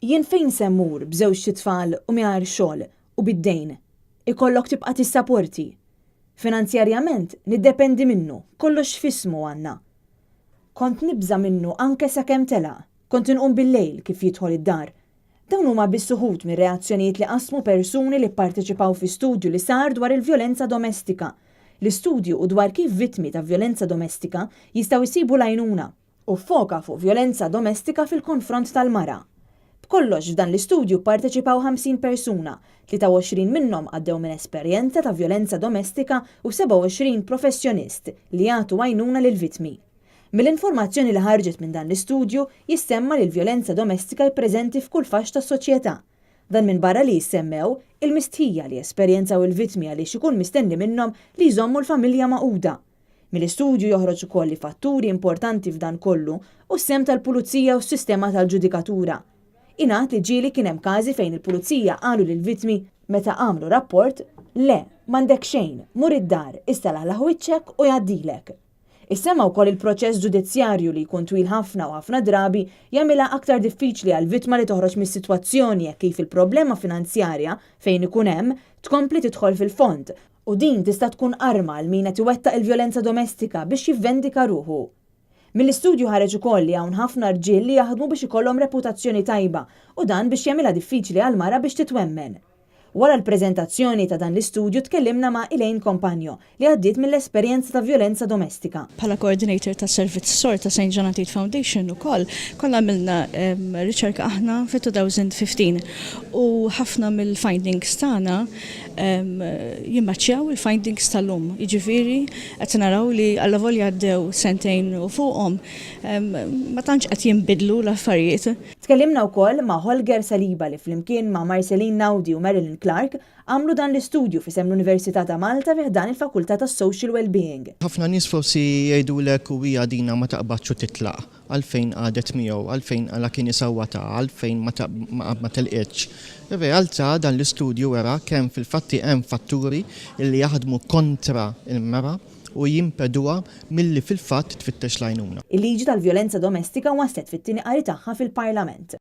Jien fejn se mmur b'żewġt itfal u mingħajr xogħol u bid-dejn? Ikollok tibqa' tissaporti. Finanzjarjament niddependi minnu, kollox f'ismu għandna. Kont nibża' minnu anke sakemm telaq, kont inqum bil-lejl kif jidħol id-dar. Dawn huma biss uħud mir-reazzjonijiet li qasmu persuni li pparteċipaw fi studju li sar dwar il-vjolenza domestika. L-istudju hu dwar kif vittmi ta' vjolenza domestika jistgħu jsibu l-għajnuna. u ffoka fuq vjolenza domestika fil-konfront tal-mara. B'kollox f'dan l-istudju pparteċipaw 50 persuna, 23 minnhom għaddew minn esperjenza ta' vjolenza domestika u 27 professjonist li jagħtu għajnuna lill-vittmi. Mill-informazzjoni li ħarġet minn dan l-istudju jissemma li l-vjolenza domestika hi preżenti f'kull faxx tas-soċjetà. Dan minbarra li jissemmew il-mistħija li jesperjenzaw il-vittmi għaliex ikun mistenni minnhom li jżommu l-familja magħquda. Mill-istudju joħroġ ukoll li fatturi importanti f'dan kollu hu s-sehem tal-pulizija u s-sistema tal-ġudikatura. Ingħad li ġieli kien hemm każi fejn il-pulizija qalu lill-vittmi meta għamlu rapport, Le, m'għandek xejn, mur id-dar, issa laħlaħ wiċċek u jgħaddilek. Issemma wkoll il-proċess ġudizzjarju li jkun twil ħafna u ħafna drabi jagħmilha aktar diffiċli għall-vittma li toħroġ mis-sitwazzjoni hekk kif il-problema finanzjarja, fejn ikun hemm, tkompli tidħol fil-fond U din tista' tkun arma għal min qed iwettaq il-vjolenza domestika biex jivvendika ruħu. Mill-istudju ħareġ ukoll li hawn ħafna rġiel li jaħdmu biex ikollhom reputazzjoni tajba u dan biex jagħmilha diffiċli għall-mara biex titwemmen. Wara l-preżentazzjoni ta' dan l-istudju tkellimna ma' Elaine Compagno li għaddiet mill-esperjenza ta' vjolenza domestika. Bħala coordinator tas-servizz SOR ta' Saint John Antide Foundation ukoll konna għamilna riċerka aħna fit-2015 u ħafna mill-findings tagħna jimmaċċjaw il-findings tal-lum. Jiġifieri qed naraw li allavolja għaddew sentejn u fuqhom ma tantx qed jinbidlu l-affarijiet. Tkellimna wkoll ma' Holger Saliba li flimkien ma' Marceline Naudi u Marilyn Clark għamlu dan l-istudju f'isem l-Università ta' Malta fi ħdan il-Fakultà tas-Social Wellbeing. Ħafna nies forsi jgħidulek u hija dina ma taqbadx u titlaq. Għalfejn qagħdet miegħu, għalfejn għala kien isawwatha, għalfejn ma telqitx. Ir-realtà dan l-istudju wera kemm fil-fatti hemm fatturi li jaħdmu kontra l-mara u jimpeduha milli fil-fatt tfittex l-għajnuna. Il-liġi tal-vjolenza domestika waslet fit-tieni qari tagħha fil-Parlament.